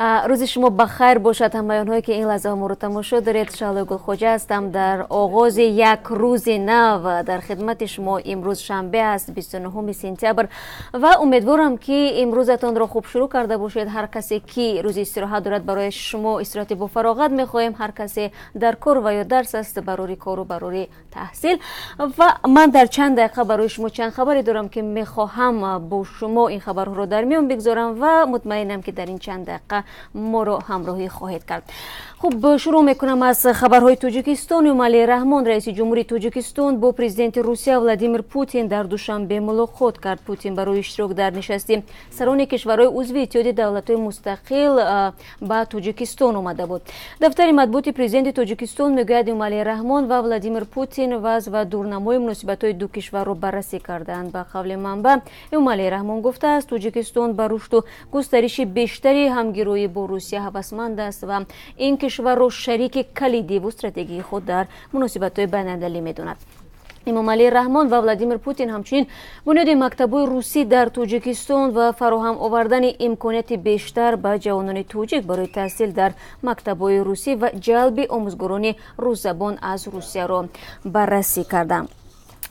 Рӯзи шумо ба хайр бошад, ҳамаи онҳое ки ин лаҳзаҳо моро тамошо доред. Шаҳлои Гулхоҷа ҳастам дар оғози як рӯзи нав дар хидмати шумо. Имрӯз шанбе аст, 29 сентябр, ва умедворам, ки имрӯзатонро хуб шурӯъ карда бошед. Ҳар касе ки рӯзи истироҳат дорад, барои шумо истироҳати бофароғат мехоҳем. Ҳар касе дар кор ва ё дарс аст, барори кору барори таҳсил. Ва ман дар чанд дақиқа барои шумо чанд хабаре дорам, ки мехоҳам бо шумо ин хабарҳоро дар миён бигзорам, ва мутмаинам, ки дар ин чанд дақиқа моро ҳамроҳӣ хоҳед кард. Хуб, шурӯъ мекунам аз хабарҳои Тоҷикистон. Эмомалӣ Раҳмон, раиси ҷумҳури Тоҷикистон, бо президенти Русия Владимир Путин дар Душанбе мулоқот кард. Путин барои иштирок дар нишасти сарони кишварҳои узви Иттиҳоди давлатҳои мустақил ба Тоҷикистон омада буд. Дафтари матбуоти президенти Тоҷикистон мегӯяд, Эмомалӣ Раҳмон ва Владимир Путин вазъ ва дурнамои муносибатҳои ду кишварро баррасӣ карданд. Ба қавли манбаъ, Эмомалӣ Раҳмон гуфтааст, Тоҷикистон ба рушду густариши бештари ҳамгироӣ бо Русия ҳавасманд аст ва ин кишварро шарики калидиву стратегии худ дар муносибатҳои байналмилалӣ медонад. Эмомалӣ Раҳмон ва Владимир Путин ҳамчунин бунёди мактабҳои русӣ дар Тоҷикистон ва фароҳам овардани имконияти бештар ба ҷавонони тоҷик барои таҳсил дар мактабҳои русӣ ва ҷалби омӯзгорони русзабон аз Русияро баррасӣ карданд.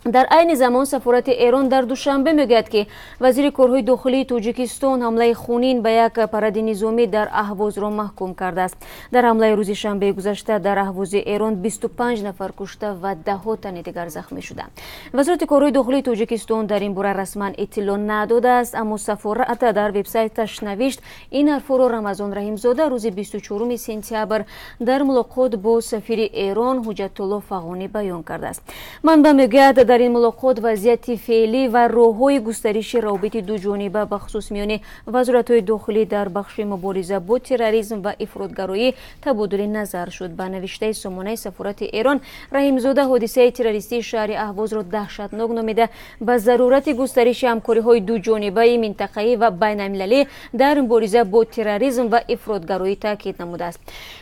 Дар айни замон сафорати Эрон дар Душанбе мегӯяд, ки вазири корҳои дохилии Тоҷикистон ҳамлаи хунин ба як паради низомӣ дар Аҳвозро маҳкум кардааст. Дар ҳамлаи рӯзи шанбеи гузашта дар Аҳвози Эрон 25 нафар кушта ва даҳҳо тани дигар захмӣ шуданд. Вазорати корҳои дохилии Тоҷикистон дар ин бора расман иттилоъ надодааст, аммо сафорат дар вебсайташ навишт, ин ҳарфҳоро Рамазон Раҳимзода рӯзи 24 сентябр дар мулоқот бо сафири Эрон Ҳуҷҷатулло Фағонӣ баён кардааст. Манбаъ мегӯяд, дар ин мулоқот вазъияти феълӣ ва роҳҳои густариши равобити дуҷониба, бахусус миёни вазоратҳои дохилӣ дар бахши мубориза бо терроризм ва ифротгароӣ табодули назар шуд. Ба навиштаи сомонаи сафорати Эрон, Раҳимзода ҳодисаи террористии шаҳри Аҳвозро даҳшатнок номида, ба зарурати густариши ҳамкориҳои дуҷонибаи минтақаӣ ва байналмилалӣ дар мубориза бо терроризм ва ифротгароӣ таъкид намудааст.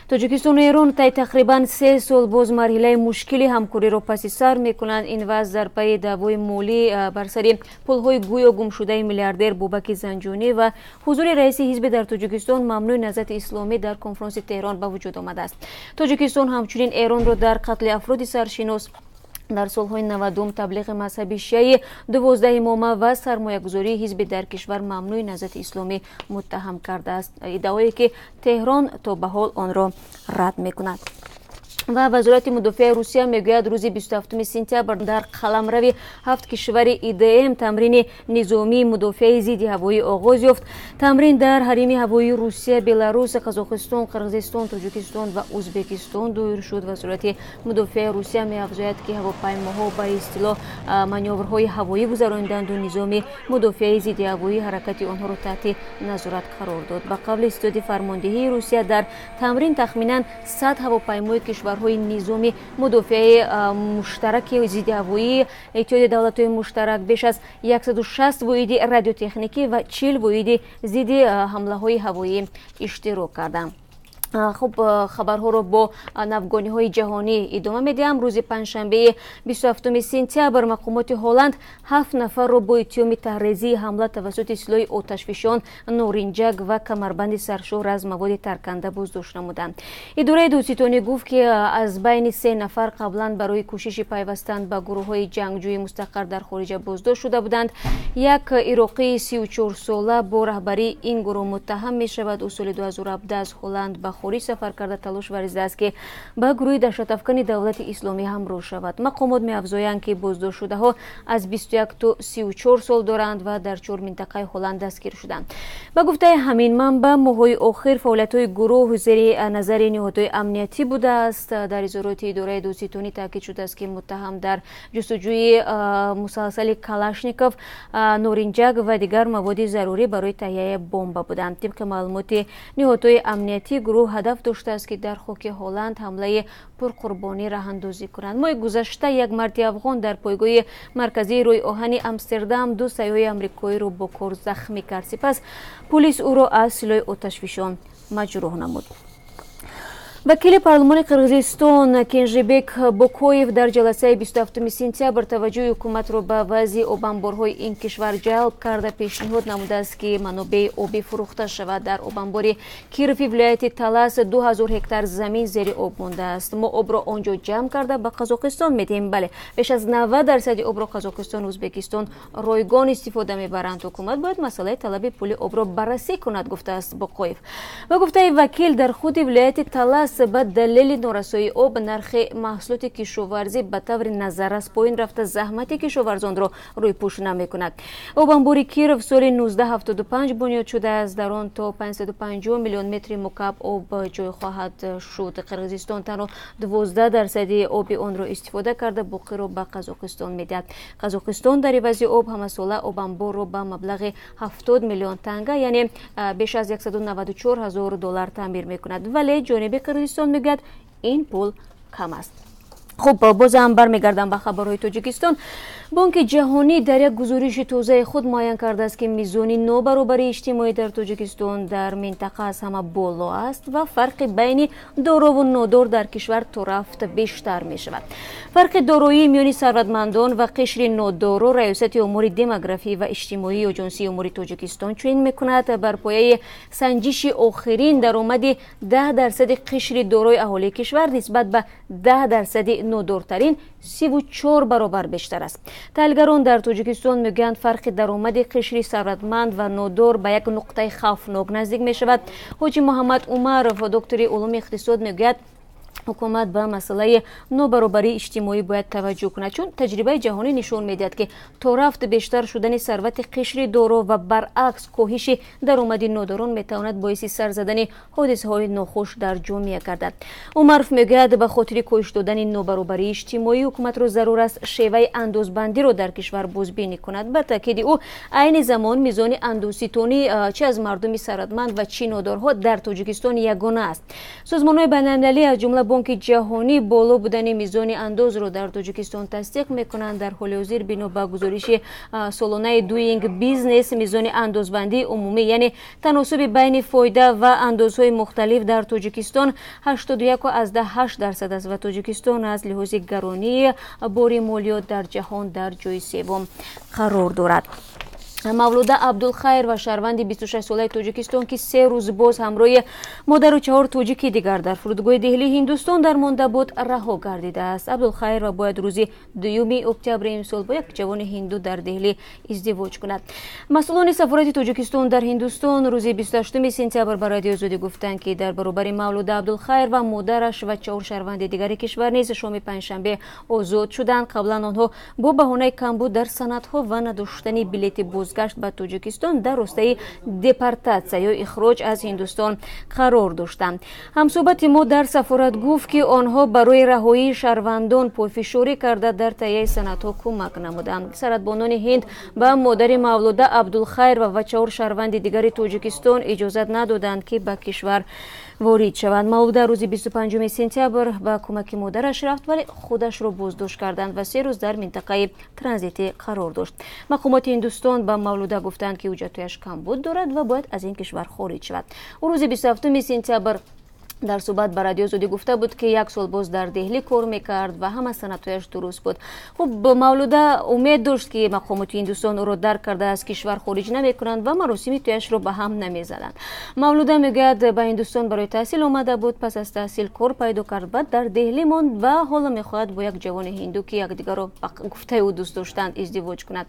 Тоҷикистону Эрон тай тақрибан 3 сол боз марҳилаи мушкили ҳамкориро паси сар мекунанд. Ин вазъ дар пайи даъвои молӣ бар сари пулҳои гӯё гумшудаи миллиардер Бобаки Занҷонӣ ва ҳузури раиси ҳизби дар Тоҷикистон мамнӯи Наҳзати Исломӣ дар конфронси Теҳрон ба вуҷуд омадааст. Тоҷикистон ҳамчунин Эронро дар қатли афроди саршинос дар солҳои 90-ум, таблиғи мазҳаби шиаи 12 имома ва сармоягузории ҳизби дар кишвар мамнӯи Наҳзати Исломӣ муттаҳам кардааст, иддаое ки Теҳрон то ба ҳол онро рад мекунад. Ва Вазорати мудофиаи Русия мегӯяд, рӯзи 27 сентябр дар қаламрави ҳафт кишвари ИДМ тамрини низомии мудофиаи зидди ҳавоӣ оғоз ёфт. Тамрин дар ҳарими ҳавоии Русия, Беларус, Қазоқистон, Қирғизистон, Тоҷикистон ва Ӯзбекистон доир шуд. Вазорати мудофиаи Русия меафзояд, ки ҳавопаймоҳо ба истилоҳ манёврҳои ҳавоӣ гузарониданду низоми мудофиаи зидди ҳавоӣ ҳаракати онҳоро таҳти назорат қарор дод. Ба қавли ситоди фармондиҳии Русия, дар тамрин тахминан 100 ҳавопаймои кишварҳои низоми мудофиаи муштараки зидди ҳавоии Иттиҳоди давлатҳои муштарак, беш аз 160 воҳиди радиотехникӣ ва 40 воҳиди зидди ҳамлаҳои ҳавоӣ иштирок карданд. Хуб, хабарҳоро бо навгониҳои ҷаҳонӣ идома медиҳам. Рӯзи панҷшанбеи 27 сентябр мақомоти Ҳолланд ҳафт нафарро бо иттиҳоми тарҳрезии ҳамла тавассути силоҳи оташфишон, норинҷак ва камарбанди саршор аз маводи тарканда боздошт намуданд. Идораи додситонӣ гуфт, ки аз байни се нафар қаблан барои кӯшиши пайвастан ба гурӯҳҳои ҷангҷӯи мустақар дар хориҷа боздошт шуда буданд. Як ироқии 34сола бо раҳбарии ин гурӯҳ муттаҳам мешавад. Ӯ соли 2017 аз Ҳолланд ба хориҷ сафар карда, талош варзидааст, ки ба гурӯҳи даҳшатафкани Давлати Исломӣ ҳамроҳ шавад. Мақомот меафзоянд, ки боздоштшудаҳо аз 21 то 34 сол доранд ва дар чор минтақаи Ҳолланд дастгир шуданд. Ба гуфтаи ҳамин манбаъ, моҳҳои охир фаъолиятҳои гурӯҳ зери назари ниҳодҳои амниятӣ будааст. Дар изҳороти идораи додситонӣ таъкид шудааст, ки муттаҳам дар ҷустуҷӯи мусалсали Калашников, норинҷак ва дигар маводи зарурӣ барои таҳияи бомба буданд. Тибқи маълумоти ниҳодҳои амниятӣ, гурӯҳ ҳадаф доштааст, ки дар хоки Ҳолланд ҳамлаи пурқурбонӣ роҳандозӣ кунанд. Моҳи гузашта як марди афғон дар пойгоҳи марказии роҳи оҳани Амстердам ду сайёҳи амрикоиро бо кор захмӣ кард. Сипас пулис ӯро аз силоҳи оташфишон маҷрӯҳ намуд. Вакили парлумони Қирғизистон Кенжебек Бокоев дар ҷаласаи 27 сентябр таваҷҷӯҳи ҳукуматро ба вазъи обанборҳои ин кишвар ҷалб карда, пешниҳод намудааст, ки манобеи обӣ фурӯхта шавад. Дар обанбори Кирови вилояти Талас 2000 гектар замин зери об мондааст. Мо обро он ҷо ҷамъ карда ба Қазоқистон медиҳем. Бале, беш аз 90% обро Қазоқистон, Ӯзбекистон ройгон истифода мебаранд. Ҳукумат бояд масъалаи талаби пули обро баррасӣ кунад, гуфтааст Бокоев. Ба гуфтаи вакил, дар худи вилояти Талас ба далели норасоии об нархи маҳсулоти кишоварзӣ ба таври назаррас поин рафта, заҳмати кишоварзонро рӯйпӯш намекунад. Обанбори Киров соли 1975 бунёд шудааст. Дар он то 550 миллион метри мукааб об ҷой хоҳад шуд. Қирғизистон танҳо 12% оби онро истифода карда, боқиро ба Қазоқистон медиҳад. Қазоқистон дар ивази об ҳамасола обанборро ба маблағи 70 миллион танга, яъне беш аз 194 ҳазор доллар таъмир мекунад. Вале ҷониби Қирғизистон мегӯяд, ин пул кам аст. Хуб, бозам бармегардам ба хабарҳои Тоҷикистон. Бонки ҷаҳонӣ дар як гузориши тозаи худ муайян кардааст, ки мизони нобаробарии иҷтимоӣ дар Тоҷикистон дар минтақа аз ҳама боло аст ва фарқи байни дорову нодор дар кишвар торафт бештар мешавад. Фарқи дороии миёни сарватмандон ва қишри нодоро Раёсати умури демографӣ ва иҷтимоии Оҷонсии умури Тоҷикистон чунин мекунад. Бар пояи санҷиши охирин даромади 10% қишри дорои аҳолии кишвар нисбат ба 10% нодортарин 34 баробар бештар аст. Таҳлилгарон дар Тоҷикистон мегӯянд, фарқи даромади қишри сарватманд ва нодор ба як нуқтаи хавфнок наздик мешавад. Ҳоҷи Муҳаммад Умаров, доктори улуми иқтисод, мегӯяд, ҳукумат ба масъалаи нобаробарии иҷтимоӣ бояд таваҷҷӯҳ кунад, чун таҷрибаи ҷаҳонӣ нишон медиҳад, ки то рафт бештар шудани сарвати қишри доро ва баръакс коҳиши даромади нодорон метавонад боиси сар задани ҳодисаҳои нохуш дар ҷомеа гардад. Умаров мегӯяд, ба хотири коҳиш додани нобаробарии иҷтимоӣ ҳукуматро зарур аст шеваи андозбандиро дар кишвар бозбинӣ кунад. Ба таъкиди ӯ, айни замон мизони андозситонӣ чи аз мардуми сарватманд ва чи нодорҳо дар Тоҷикистон ягона аст. Созмонҳои байналмилалӣ, аз ҷумла Бонки ҷаҳонӣ, боло будани мизони андозро дар Тоҷикистон тасдиқ мекунанд. Дар ҳоли ҳозир, бино ба гузориши солонаи Doing Business, мизони андозбандии умумӣ, яъне таносуби байни фоида ва андозҳои мухталиф дар Тоҷикистон 81,8% аст ва Тоҷикистон аз лиҳози гаронии бори молиёт дар ҷаҳон дар ҷои севум қарор дорад. Мавлуда Абдулхайр ва шаҳрванди 26-солаи Тоҷикистон, ки 3 рӯз боз ҳамроҳи модару 4 тоҷики дигар дар фурудгоҳи Деҳлии Ҳиндустон дармонда буд, раҳо гардидааст. Абдулхайрова бояд рӯзи 2 октябри имсол бо як ҷавони ҳинду дар Деҳлӣ издивоҷ кунад. Масъулони сафорати Тоҷикистон дар Ҳиндустон рӯзи 28 сентябр ба Радиои Озодӣ гуфтанд, ки дар баробари Мавлуда Абдулхайр ва модараш ва 4 шаҳрванди дигари кишвар низ шоми панҷшанбе озод шуданд. Қаблан онҳо бо баҳонаи камбуд дар санадҳо ва надоштани билети бозгашт ба Тоҷикистон дар ростаи депортатсия ё ихроҷ аз Ҳиндустон қарор доштанд. Ҳамсӯҳбати мо дар сафорат гуфт, ки онҳо барои раҳоии шаҳрвандон пойфишорӣ карда, дар таҳияи санадҳо кӯмак намуданд. Сарҳадбонони Ҳинд ба модари Мавлуда Абдулхайрова ва 4 шаҳрванди дигари Тоҷикистон иҷозат надоданд, ки ба кишвар ворид шаванд. Мавлуда рӯзи 25 сентябр ба кӯмаки модараш рафт, вале худашро боздошт карданд ва 3 рӯз дар минтақаи транзитӣ қарор дошт. Мақомоти Ҳиндустон ба Мавлуда гуфтанд, ки ҳуҷҷатҳояш камбуд дорад ва бояд аз ин кишвар хориҷ шавад. Ӯ рӯзи 27 сентябр дар суҳбат ба Радиои Озодӣ гуфта буд, ки як сол боз дар Деҳлӣ кор мекард ва ҳама санадҳояш дуруст буд. Хуб, Мавлуда умед дошт, ки мақомоти Ҳиндустон ӯро дарк карда аз кишвар хориҷ намекунанд ва маросими тӯяшро ба ҳам намезананд. Мавлуда мегӯяд, ба Ҳиндустон барои таҳсил омада буд, пас аз таҳсил кор пайдо кард ва дар Деҳлӣ монд ва ҳоло мехоҳад бо як ҷавони ҳинду, ки якдигарро ба гуфтаи ӯ дӯст доштанд, издивоҷ кунад.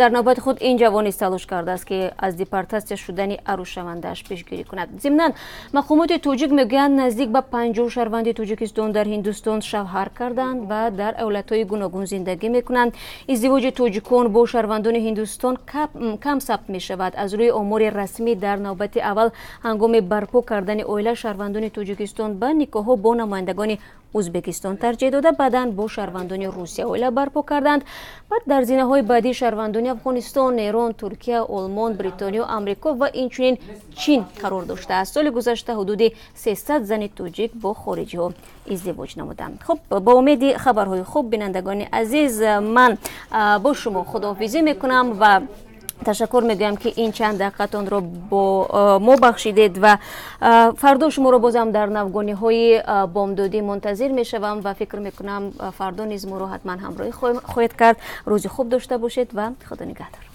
Дар навбати худ ин ҷавон низ талош кардааст, ки аз депортатсия шудани арӯсшавандааш пешгирӣ кунад. Зимнан, мақомоти тоҷик мегӯянд, наздик ба 50 шаҳрванди Тоҷикистон дар Ҳиндустон шавҳар карданд ва дар давлатҳои гуногун зиндагӣ мекунанд. Издивоҷи тоҷикон бо шаҳрвандони Ҳиндустон кам сабт мешавад. Аз рӯи омори расмӣ, дар навбати аввал ҳангоми барпо кардани оила шаҳрвандони Тоҷикистон ба никоҳҳо бо намояндагони Ӯзбекистон тарҷеҳ дода, баъдан бо шаҳрвандони Русия оила барпо карданд. Баъд дар зинаҳои баъдӣ шаҳрвандони Афғонистон, Эрон, Туркия, Олмон, Бритониё, Амрико ва инчунин Чин қарор доштааст. Соли гузашта ҳудуди 300 зани тоҷик бо хориҷиҳо издивоҷ намуданд. Хуб, бо умеди хабарҳои хуб, бинандагони азиз, ман бо шумо худоҳофизӣ мекунам ва Ташаккур мегӯям, ки ин чанд дақиқатонро бо мо бахшидед ва фардо шуморо бозам дар навгониҳои бомдодӣ мунтазир мешавам ва фикр мекунам, фардо низ моро ҳатман ҳамроҳӣ хоҳед кард. Рӯзи хуб дошта бошед ва Худо нигаҳдор.